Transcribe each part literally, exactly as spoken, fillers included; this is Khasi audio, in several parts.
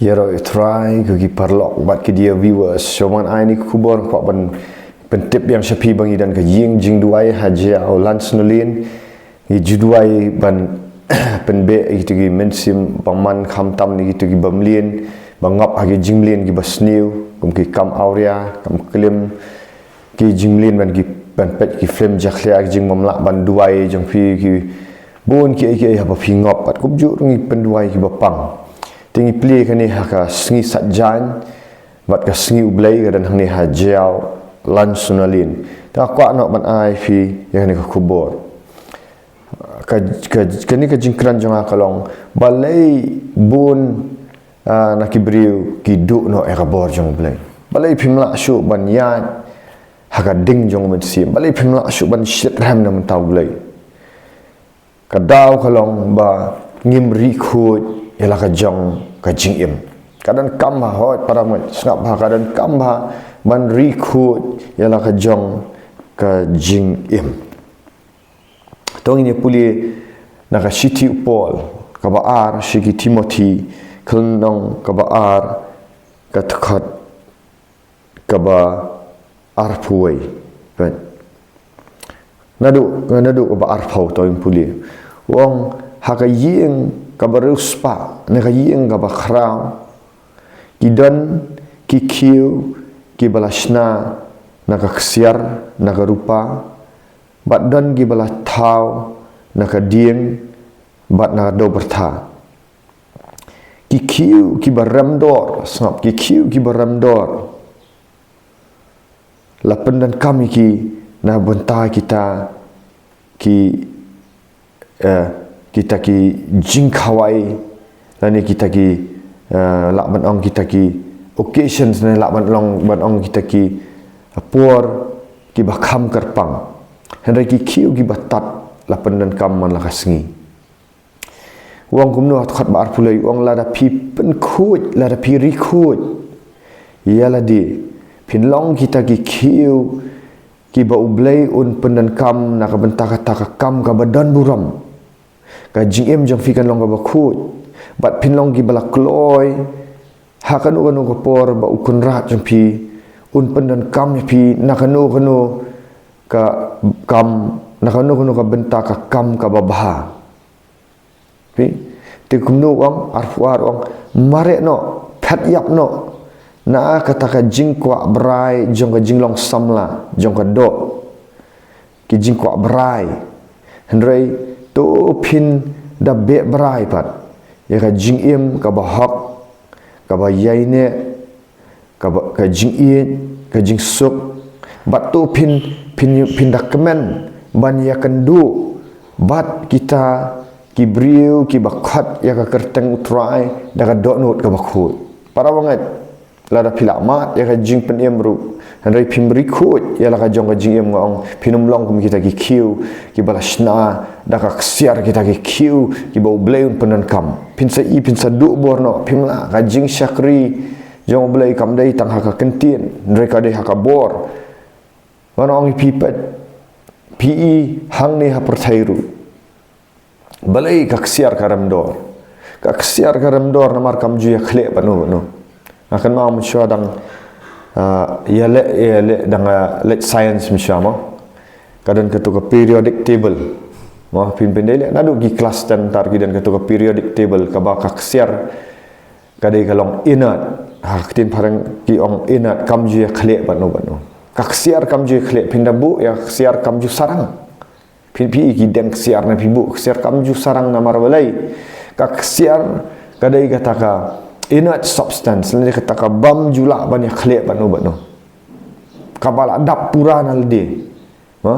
Ïaroh ïa U Trai, ko ki paralok bad ki dear viewers. Shuwa ban ai ïa kane ka khubor, nga kwah ban pyntip ïa phi ba ngi don ka ïing jingduwai ha Jaïaw Lansonalane. Ngi ju duwai ban pynbeit ïa kito ki mynsiem bymman, khamtam ïa kito ki bymlien ba ngop ha ki jingmlien kiba sniew, kum ki kam awria, kam klim, ki jingmlien ban ki, ban peit ki film jakhlia, ki jingbymlah, ban duwai jong phi, ki bun kiei kiei haba phi ngop, bad kumjuh ruh ngi pynduwai kiba pang. Te ngi plie kane ha ka sngi Saitjaiñ bad ka sngi U Blei, ka don hangne ha Jaïaw Lansonalane. Te nga kwah noh ban ai ïa phi ïa kane ka khubor. Ka, ka, kane ka jingkren jong nga ka long, balei bun, ah, na ki briew ki duh noh ïa ka bor jong U Blei? Balei phim lah shuh ban ïaid ha ka ding jong u Mynsiem? Balei phim lah shuh ban shitrhem na ka bynta U Blei? Ka daw ka long ba ngim ri khuid ïa la ka jong ka jingim. Ka donkam bha, hooid para bangeit, sngap bha, ka donkam bha ban ri khuid ïa la ka jong ka jingim. To ngin ïa pule na ka shithi u Paul kaba ar sha ki Timothi, ka lynnong kaba ar, ka dkhot kaba arphew wei. Right. Naduh, naduh kaba arphew to ngin pule. U ong, ha ka ïing kaba riewspah, ne ka ïing kaba khraw, ki don ki khiew kiba la shna na ka ksiar, na ka rupa, bad don kiba la thaw na ka dieng bad na ka doh byrtha. Ki khiew kiba rem dor, sngap, ki khiew kiba rem dor la pyndonkam ïa ki na bynta kita ki, eh, kita ki jingkhawai, lane kita ki, eh, lah ban ong kita ki occasions, ne lah ban long, ban ong kita ki, eh, por kiba kham kyrpang. Hynrei ki khiew kiba tad la pyndonkam man la ka sngi. U ong kumno ha dkhot ba arphew wei, u ong, lada phi pynkhuid, lada phi ri khuid ïa lade, phin long kita ki khiew kiba U Blei un pyndonkam na ka bynta kata ka kam kaba don burom. Ka jingim jong phi kan long kaba khuid, bad phin long kiba la kloi ha kano kano ka por ba U Kynrad jong phi un pyndonkam ïa phi na kano kano ka kam, na kano kano ka bynta ka kam kaba bha. Phi, te kumno u ong, arphew ar, u ong, mareh noh, phet ïap noh na kata ka jingkwah brai jong ka jinglong samla jong ka doh, ki jingkwah brai. Hynrei to phin da beh brai pat ïa ka jingim kaba hok, kaba ïaineh, kaba, ka jingïeit, ka jingsuk, bad to phin, phin, phin da kmen ban ïakynduh bad kita ki briew kiba khot ïa ka kyrteng U Trai da ka dohnud kaba khuid. Para bangeit, lada phi la mad ïa ka jingpynim ruh, hynrei phim ri khuid ïa la ka jong ka jingim, nga ong, phin ym long kum kita ki khiew kiba la shna da ka ksiar, kita ki khiew kiba U Blei un pyndonkam. Phin sa i, phin sa duh bor noh, phim lah, ka jingshakri jong U Blei kam dei tang ha ka ktien, hynrei ka dei ha ka bor. Ngan ong ïa phi, peit, phi i hangne ha pyrthei ruh, balei ka ksiar ka rem dor? Ka ksiar ka rem dor namar kam ju ïakhleh bad uno bad uno. Nga kynmaw mynshuwa dang, ah, ïaleh, ïaleh dang, ah, leh science mynshuwa mo. Ka don kato ka periodic table mo, phin, phin dei leh naduh ki klas ten tar, ki don kato ka periodic table kaba ka ksiar ka dei ka long inert. Ha ka ktien phareng ki ong inert, kam ju ïakhleh bad uno bad uno. Ka ksiar kam ju ïakhleh, phin da buh ïa ka ksiar kam ju sarang. Phi, phi i ki dieng ksiar, ne phi buh ksiar, kam ju sarang namar balei? Ka ksiar ka dei kata ka inert substance, lane kata ka bym ju lah ban ïakhleh bad uno bad uno. Kaba la dap pura na lade. Ha?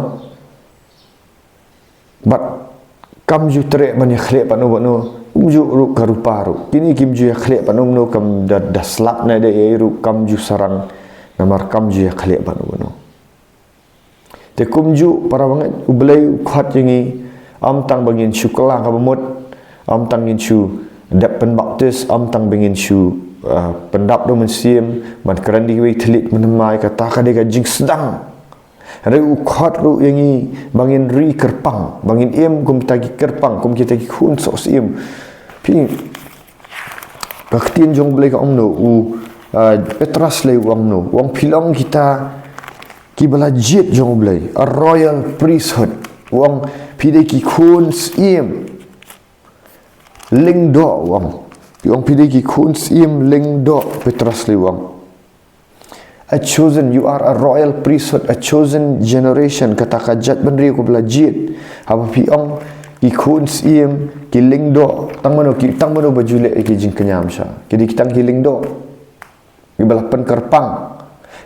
Bad kam ju treh ban ïakhleh bad uno bad uno, kumjuh ruh ka rupa ruh. Kine kim ju ïakhleh bad uno bad uno, kam da, da slap ne da ei ruh kam ju sarang, namar kam ju ïakhleh bad uno bad uno. Te kumjuh para bangeit, U Blei u khot ïa ngi, ym tang ba ngin shu kylla kaba mut, ym tang ngin shu dep pynbaptis, ym tang ba ngin shu, ah, pyndap da u Mynsiem, ban kren da kiwei ki thylliej, ban thymmai, kata ka dei ka jingsdang. Hynrei u khot ruh ïa ngi ba ngin ri kyrpang, ba ngin im kum kita ki kyrpang, kum kita ki khun sohsyiem. Phi, Ka ktien jong U Blei ka ong kumno, u, ah, Petros lei u ong kumno. U ong phi long kita kiba la jied jong U Blei, a royal priesthood. U ong phi dei ki khun syiem lyngdoh, u ong. Phi ong phi dei ki khun syiem lyngdoh, Petros lei u ong. A chosen, you are a royal priesthood, a chosen generation, kata ka jaitbynriew kaba la jied. Haba phi ong ki khun syiem, ki lyngdoh, tang mano ki, tang mano ba ju leh ïa ki jingkñia sha. Ki dei ki tang ki lyngdoh, kiba la pynkyrpang.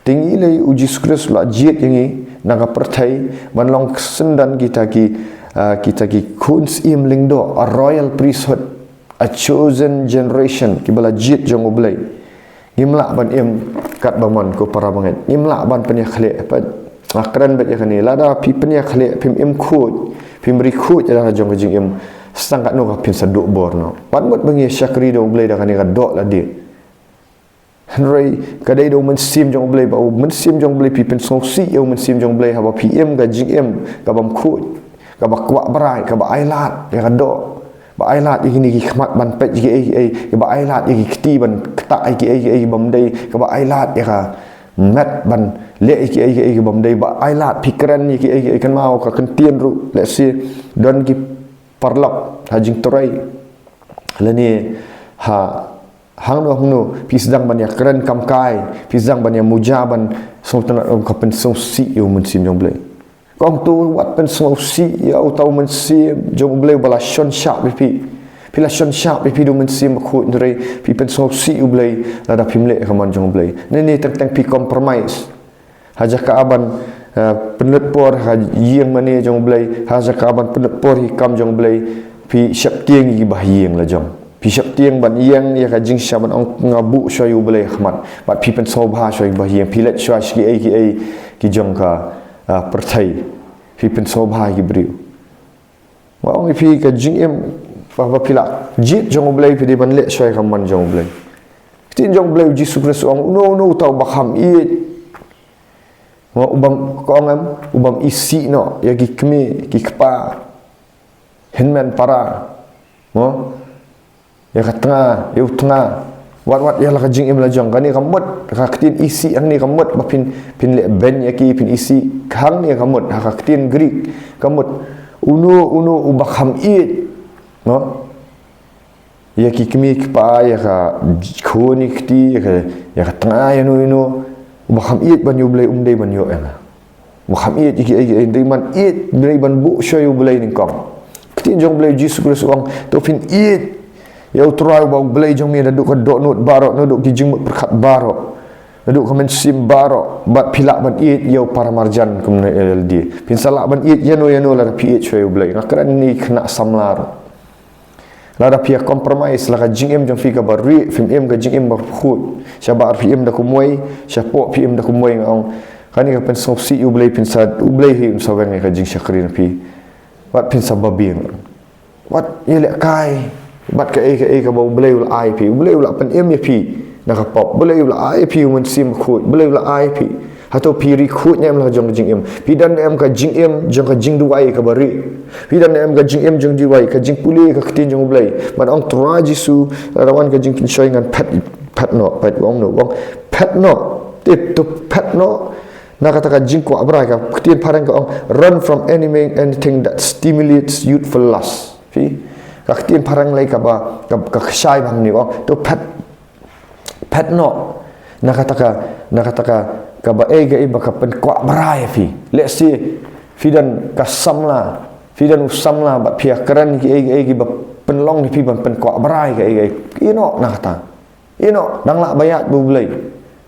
Te ngi lei, U Jisu Khrist u la jied ïa ngi na ka pyrthei ban long syndon kita ki, ah, kita ki khun syiem lyngdoh, a royal priesthood, a chosen generation, kiba la jied jong U Blei. Ngim lah ban im katba mon, ko para bangeit. Ngim lah ban pynïakhleh pat. Nga kren beit ïa kane, lada phi pynïakhleh, phim im khuid, phim ri khuid ïa la ka jong ka jingim, sa tang katno ka phin sa duh bor noh. Wat mut ba ngi shakri da U Blei da kane ka doh lade. Hynrei ka dei da U Mynsiem jong U Blei, ba U Mynsiem jong U Blei, phi pynsngewsih ïa U Mynsiem jong U Blei haba phi im ka jingim kabym khuid, kaba kwah brai, kaba ailad ïa ka doh, ba ailad ïa kine ki khmat ban peit ïa kiei kiei, kaba ailad ïa ki kti ban ktah ïa kiei kiei bym dei, kaba ailad ïa ka met ban leh ïa kiei kiei bym dei, ba ailad phi kren ïa kiei kiei. Kynmaw, ka ktien ruh lehse don ki paralok ha jingtrei lane ha hangno hangno, phi sdang ban ïakren kam kai, phi sdang ban ïa muja ban sngewtynnat, ka pynsngewsih ïa U Mynsiem jong U Blei. Ka ong to wat pynsngewsih ïa uta U Mynsiem jong U Blei uba la shon shap ïa phi. Phi la shon shap ïa phi da U Mynsiem Bakhuid, hynrei phi pynsngewsih ïa U Blei lada phim leh ïa ka mon jong U Blei. Nane teng teng phi compromise. Ha jaka ban, eh, pynlut por ha ïing mane jong U Blei, ha jaka ban pynlut por ha ki kam jong U Blei, phi sheptieng ïa ki bahaïing la jong. Phi sheptieng ban ïeng ïa ka jingshisha ban ong nga buh shuwa ïa U Blei ha khmat. Bad phi pynsngewbha shuwa ïa ki bahaïing, phi leit shuwa sha kiei kiei ki jong ka, ah, pyrthei. Phi pynsngewbha ïa ki briew. Nga ong ïa phi, ka jingim ba, ba phi la jied jong U Blei, phi dei ban leh shuwa ïa ka mon jong U Blei. Ktien jong U Blei, U Jisu Khrist u ong, uno uno uta uba kham ïeit, mo, u bym, ka ong em, u bym isih noh ïa ki kmie ki kpa, hynmen para, mo, ïa ka tnga, ïa u tnga, wat wat ïa la ka jingim la jong. Kane ka mut, ka ktien isih hangne ka mut ba phin, phin leh beiñ ïa ki, phin isih. Hangne ka mut, ha ka ktien Greek ka mut, uno uno uba kham ïeit, mo, ïa ki kmie ki kpa, ïa ka khun ïa ka kti, ïa ka, ïa ka tnga, ïano ïano, uba kham ïeit ban ïa U Blei um dei ban ïoh ïa nga. Uba kham ïeit ïa kiei kiei, dei ban ïeit, dei ban buh shuwa ïa U Blei nyngkong. Ktien jong U Blei, U Jisu Khrist u ong, to phin ïeit ïa U Trai uba U Blei jong me naduh ka dohnud baroh, naduh ki jingmut pyrkhat baroh, naduh ka mynsiem baroh, bad phi lah ban ïeit ïa u paramarjan kumne ïa lade. Phin sa lah ban ïeit ïano ïano lada phi ïeit shuwa ïa U Blei. Nga kren ïa kane ka samla ruh. Lada phi ïa compromise la ka jingim jong phi kaba rieh, phim im ka jingim bakhuid. Shabar phi im da kumwei, shapoh phi im da kumwei, nga ong, kane ka pynsngewsih ïa U Blei, phin sa, U Blei hi un sa weng ïa ka jingshakri na phi. Bad phin sa babieng. Wat ïalehkai bad kaei kaei kaba U Blei u la ai phi. U Blei u la pynim ïa phi na ka pop. U Blei u la ai phi U Mynsiem Bakhuid. U Blei u la ai phi. Hato phi ri khuid ne em la ka jong ka jingim? Phi don ne em ka jingim jong ka jingduwai kaba rieh? Phi don ne em ka jingim jong duwai, ka jingpule ka ktien jong U Blei? Ban ong Trai Jisu, lada wan ka jingpynshoi ngan phet, phet noh, phet, ong noh, ong phet noh. Te to phet noh na kata ka jingkwah brai. Ka ktien phareng ka ong, run from any, anything that stimulates youthful lust. Phi, ka ktien phareng lei kaba, ka, ka kshai bha hangne, ong to phet, phet noh na kata ka, na kata ka, kaba ei kaei ba ka pynkwah brai ïa phi. Lehse phi don ka samla, phi don u samla bad phi ïa kren kiei kiei kiba pynlong ïa phi ban pynkwah brai kaei kaei. Ïeh noh na kata. Ïeh noh, dang lah ba ïaid bad U Blei.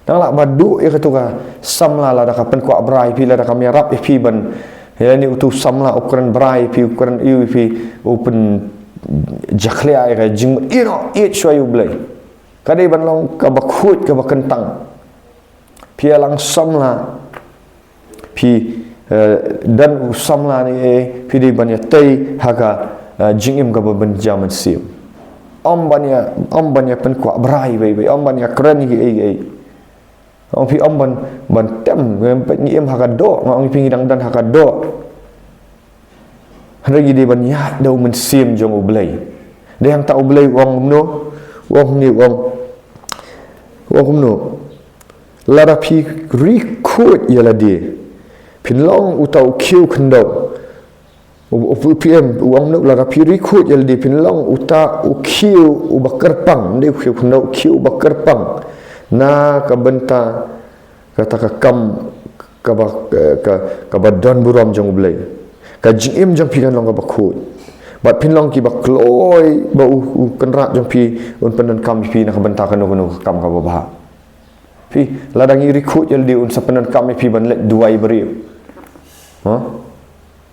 Dang lah ba duh ïa kato ka samla lada ka pynkwah brai ïa phi, lada kam ïarap ïa phi ban, ïa, ne uto u samla u kren brai ïa phi, u kren ïa phi, u pynjakhlia ïa ka jingmut. Ïeh noh, ïeit shuwa ïa U Blei. Ka dei ban long kaba khuid, kaba kyntang. Phi ïalang samla, phi, eh, don u samla ne, eh, phi dei ban ïatei ha ka, eh, jingim kaba bynja mynsiem. Ym ban ïa, ym ban ïa pynkwah brai beit beit, ym ban ïa kren kiei kiei. Ong phi ym ban, ban tem, eh, ngi im ha ka doh, nga ong phi ngi dang don ha ka doh. Hynrei ngi dei ban ïaid da U Mynsiem jong U Blei. Dei hangta U Blei u ong kumno, u ong hangne, u ong, U ong kumno? Lada phi ri khuid ïa lade, phin long uta u khiew khyndew. U, u, u P M, u ong kumno? Lada phi ri khuid ïa lade, phin long uta u khiew uba kyrpang, ym dei u khiew khyndew, u khiew uba kyrpang na ka bynta kata ka kam kaba, ka, ka, kaba don burom jong U Blei. Ka jingim jong phi kan long kaba khuid. Bad phin long kiba kloi ba u, u kynrad jong phi un pyndonkam ïa phi na ka bynta kano kano ka kam kaba bha. Phi, lada ngi ri khuid ïa lade, un sa pyndonkam ïa phi ban leit duwai briew. Ha?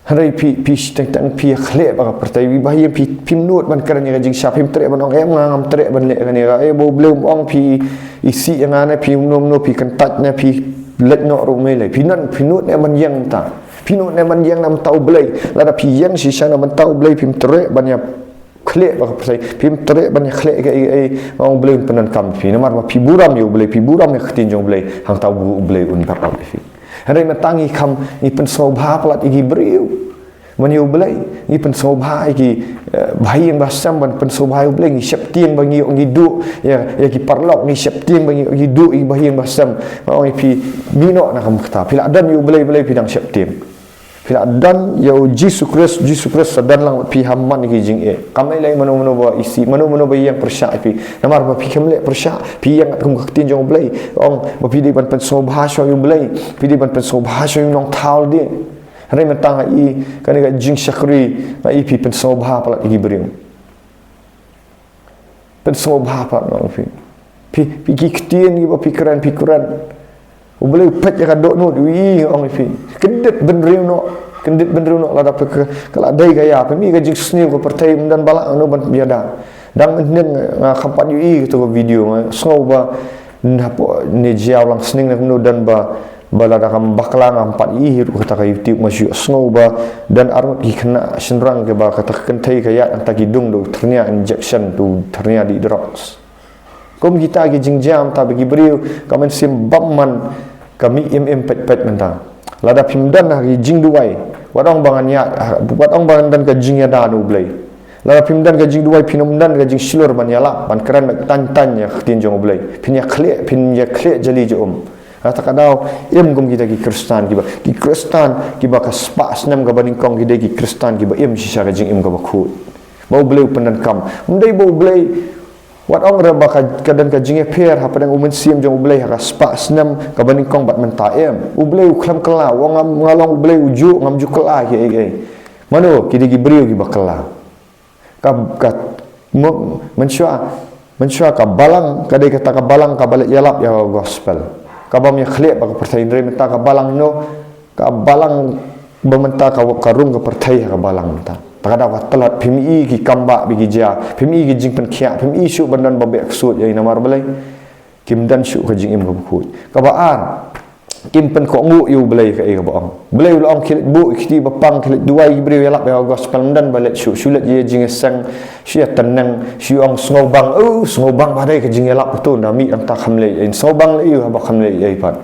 Hynrei phi, phi teng teng phi ïa khleh bad ka pyrthei, ba ïa phi, phim nud ban kren ïa ka jingshai, phim treh ban ong em nga ngam treh ban leh kane ka, eh, ba U Blei um ong phi isih ïa nga ne, phi kumno kumno, phi kyntait ne, phi leit noh ruh mei lei. Phi nan, phi nud ne ban ïeng mynta. Phi nud ne ban ïeng na bynta U Blei. Lada phi ïeng shisha na bynta U Blei, phim treh ban ïa khleh bad ka pyrthei, phim treh ban ïa khleh kaei kaei, nga ong U Blei un pyndonkam ïa phi. Namar ba phi burom ïa U Blei, phi burom ïa ka ktien jong U Blei, hangta U Blei un back up ïa phi. Hynrei mynta ngi kham, ngi pynsngewbha palat ïa ki briew ban ïa U Blei, ngi pynsngewbha ïa ki, eh, bahaïing bahasem ban pynsngewbha ïa U Blei, ngi sheptieng ba ngi ïoh ngi duh ïa, ïa ki paralok, ngi sheptieng ba ngi ïoh ngi duh ïa ki bahaïing bahasem. Nga ong ïa phi, mih noh na ka bynta kata. Phi la don ïa U Blei, Blei phi dang sheptieng. Phi la don ïa U Jisu Khrist, Jisu Khrist sa don lang bad phi ha man ki jingeh. Kam lei lei mano mano ba isih, mano mano ba ïeng pyrshah ïa phi. Namar ba phi khlem leh pyrshah, phi ïeng kat kum ka ktien jong U Blei. Ong ba phi dei ban pynsngewbha shuwa ïa U Blei, phi dei ban pynsngewbha shuwa ïa U Nongthaw lade. Hynrei mynta nga i kane ka jingshakri, nga i phi pynsngewbha palat ïa ki briew. Pynsngewbha pat, nga ong ïa phi. Phi, phi ki ktien kiba phi kren, phi kren. U Blei u peit ïa ka dohnud, u i, nga ong ïa phi. Kyndit bynriew noh, kyndit bynriew noh lada phi ka, ka la dei ka ïa, phi mih ka jingsniew ka pyrthei, ym don ba lah kano ban ïada. Dang mynhynnin nga kham pat ïohi kato ka video, nga sngew ba hapoh ne jia u lang sning ne kumno don ba Ba lada kam bakla ngam pat ïohi ruh kata ka YouTube, nga shu sngew ba don arngut ki khynnah shynrang kiba kata ka kynthei ka ïaid hangta ki dung da u thyrnia injection, da u thyrnia dih drugs. Kum kita ki jingjia mynta ba ki briew ka mynsiem bymman ka mih im im peit peit mynta. Lada phim don ha ki jingduwai, wat ong ba ngan ïa, wat ong ba ngan don ka jingïada na U Blei. Lada phim don ka jingduwai, phim don ka jingshlur ban ïalap, ban kren beit tang tang ïa ka ktien jong U Blei. Phin ïa khleh, phin ïa khleh jali jong um. Kata ka daw, im kum kita ki Khristan kiba, ki Khristan kiba ka spah snem kaba nyngkong ki dei ki Khristan kiba im shisha ka jingim kaba khuid. Ba U Blei u pyndonkam. Ym dei ba U Blei, wat ong re ba ka, ka don ka jingïapher hapdeng u mynsiem jong U Blei ha ka spah snem kaba nyngkong bad mynta, em. U Blei u khlem kylla, u ong ngam, nga long U Blei ujuh, ngam ju kylla kiei kiei. Mano, ki dei ki briew kiba kylla. Ka, ka, mo-, mynshuwa, mynshuwa ka balang, ka dei kata ka balang kaba leit ïalap ïa ka gospel. Kaba ym ïa khleh bad ka pyrthei, hynrei mynta ka balang noh, ka balang ba mynta ka, ka rung ka pyrthei ha ka balang mynta. Ta ka daw ka tlot, phim i ki kam ba bha ki jia, phim i ki jingpynkhiah, phim i shuh ban don ba beh ksuid ïa i, namar balei? Kim don shuh ka jingim kaba khuid. Kaba ar, kim pynkohnguh ïa U Blei kaei kaba ong. U Blei u la ong khie leit buh ïa ki kti ba pang, khie leit duwai ïa ki briew, ïalap ïa ka gospel, ym don ba leit shuh, shu leit ïa jingïaseng, shu ïa tneng, shu ong sngewbang, oh, sngewbang ba dei ka jingïalap, uto nda mih hangta kham lei ei, sngewbang lei ei, haba kham lei ei pat.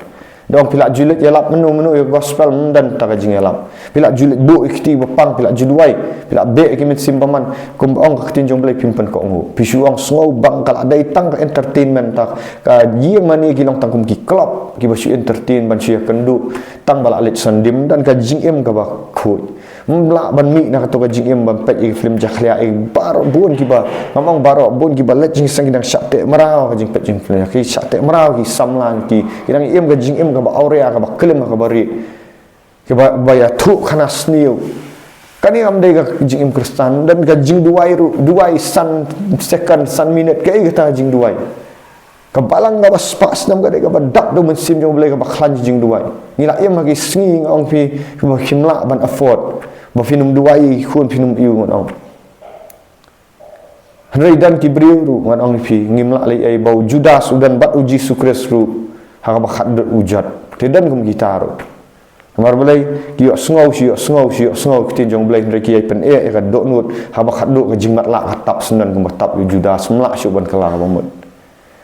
Dang phi la ju leit ïalap mynno mynno ïa ka gospel, ym don ta ka jingïalap. Phi la ju leit buh ïa ki kti ba pang, phi la ju duwai, phi la beh ïa ki mynsiem bymman, kum ba ong ka ktien jong U Blei, phim pynkohnguh. Phi shu ong sngewbang, ka la dei tang ka entertainment, ta ka ïing mane ki long tang kum ki club kiba shu entertain ban shu ïakynduh, tang ba la leit sandei, ym don ka jingim kaba khuid. Ym lah ban mih na kato ka jingim ban peit ïa ki film jakhlia, ïa baroh bun kiba, ngam ong baroh, bun kiba leit jingïaseng ki dang shah teh mraw ha ka jingpeit jong ki film, ki shah teh mraw, ki samla ki, ki dang im ka jingim kaba awria, kaba klim, kaba rieh. Kiba, ba ïathuh khana sniew. Kane kam dei ka jingim Khristan, don ka jingduwai ruh, duwai san second, san minit, kaei kata ka jingduwai. Ka balang kaba spah snem ka dei kaba dap da u mynsiem jong U Blei, kaba khlaiñ jingduwai. Ngi la im ha ki sngi, nga ong phi, ba phim lah ban afford, ba phin ym duwai ïa ki khun, phin ym ïoh, ngan ong. Hynrei don ki briew ruh, ngan ong ïa phi, ngim lah lei ei, ba u Judas u don bad u Jisu Khrist ruh ha kaba khatduh u jot. Te don kum kita ruh. Namar balei? Ki ïohsngew, shu ïohsngew, shu ïohsngew ka ktien jong U Blei, hynrei ki ïai pyneh ïa ka dohnud, haba khatduh ka jingmatlah ka tap, syndon kumba tap ïa u Judas, ym lah shuh ban kylla kaba mut.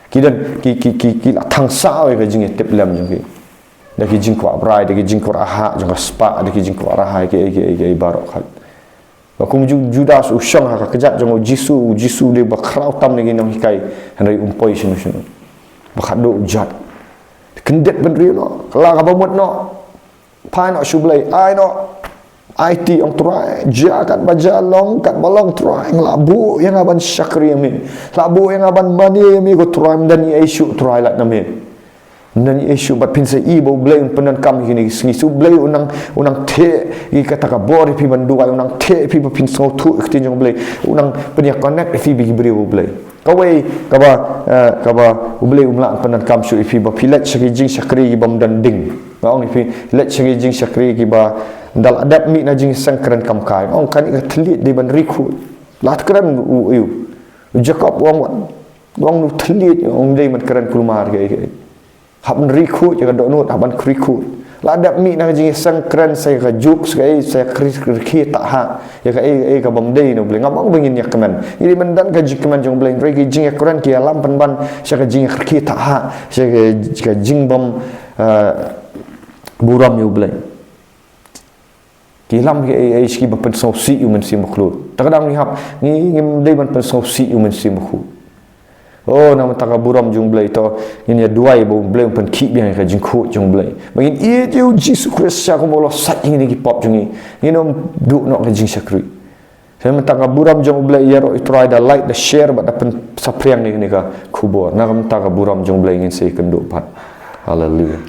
Ki don, ki, ki, ki, ki la thang saw ïa ka jingïatiplem jong ki. Da ki jingkwah brai, da ki jingkwah hah jong ka spah, da ki jingkwah hah kiei kiei kiei baroh khat. Ba kum Ju-, Judas u shong ha ka kjat jong u Jisu, u Jisu u dei ba khraw tam na ki nonghikai, hynrei um poi shano shano. Ba khatduh u jot. Kyndit bynriew noh. Ka la kaba mut noh. Phai noh sha U Blei. Ai noh. Aiti ong Trai. Jia katba jia, long katba long Trai. Nga la buh ïa nga ban shakri ïa me. La buh ïa nga ban mane ïa me ko Trai, ym don ei ei shuh Trai lait na me. Ym don ei ei shuh, bad phin sa ïohi ba U Blei un pyndonkam ïa kine ki sngi. U Blei u nang, u nang theh ïa kata ka bor ïa phi ban duwai, u nang theh ïa phi ba phin sngewthuh ïa ka ktien jong U Blei. U nang pynïa connect ïa phi bad ki briew U Blei. Kawei kaba, eh, kaba U Blei um lah pyndonkam shuh ïa phi ba phi leit sha ki jingshakri ki bym don ding. Nga ong ïa phi, leit sha ki jingshakri kiba ynda la dep mih na jingïaseng kren kam kai. Nga ong kane ka thylliej dei ban ri khuid. La kren u, u, u Jakob u ong wat. U ong u thylliej, ym dei ban kren kulmar kaei kaei. Hap ban ri khuid ïa ka dohnud, hap ban ri khuid. La dep mih na ka jingïaseng kren sa ïa ka juk, sa kaei, sa ïa ka rkhie thahak. Ïa kaei kaei ka bym dei na U Blei. Ngam ong ba ngin ïa kmen. Ngi dei ban don ka jingkmen jong U Blei. Hynrei ki jingïakren ki ïalam pynban sha ka jingïarkhie thahak, sha ka, ka jingbym, eh, burom ïa U Blei. Ki ïalam ki ei ei sha kiba pynsngewsih ïa U Mynsiem Bakhuid. Te ka dang ngi hap, ngi, ngim dei ban pynsngewsih ïa U Mynsiem Bakhuid. Oh, na ka bynta ka burom jong U Blei to, ngin ïa duwai ba U Blei un pynkhih biang ïa ka jingkhuid jong U Blei. Ba ngin ïeit ïa U Jisu Khrist shisha kum u la sait ïa ngi na ki pop jong ngi. Ngin ym duh noh ka jingshakri. Te na ka bynta ka burom jong U Blei, ïaroh ïa U Trai, da like, da share bad da pynsaphriang ïa kane ka khubor. Na ka bynta ka burom jong U Blei ngin sa ïakynduh pat. Haleluia.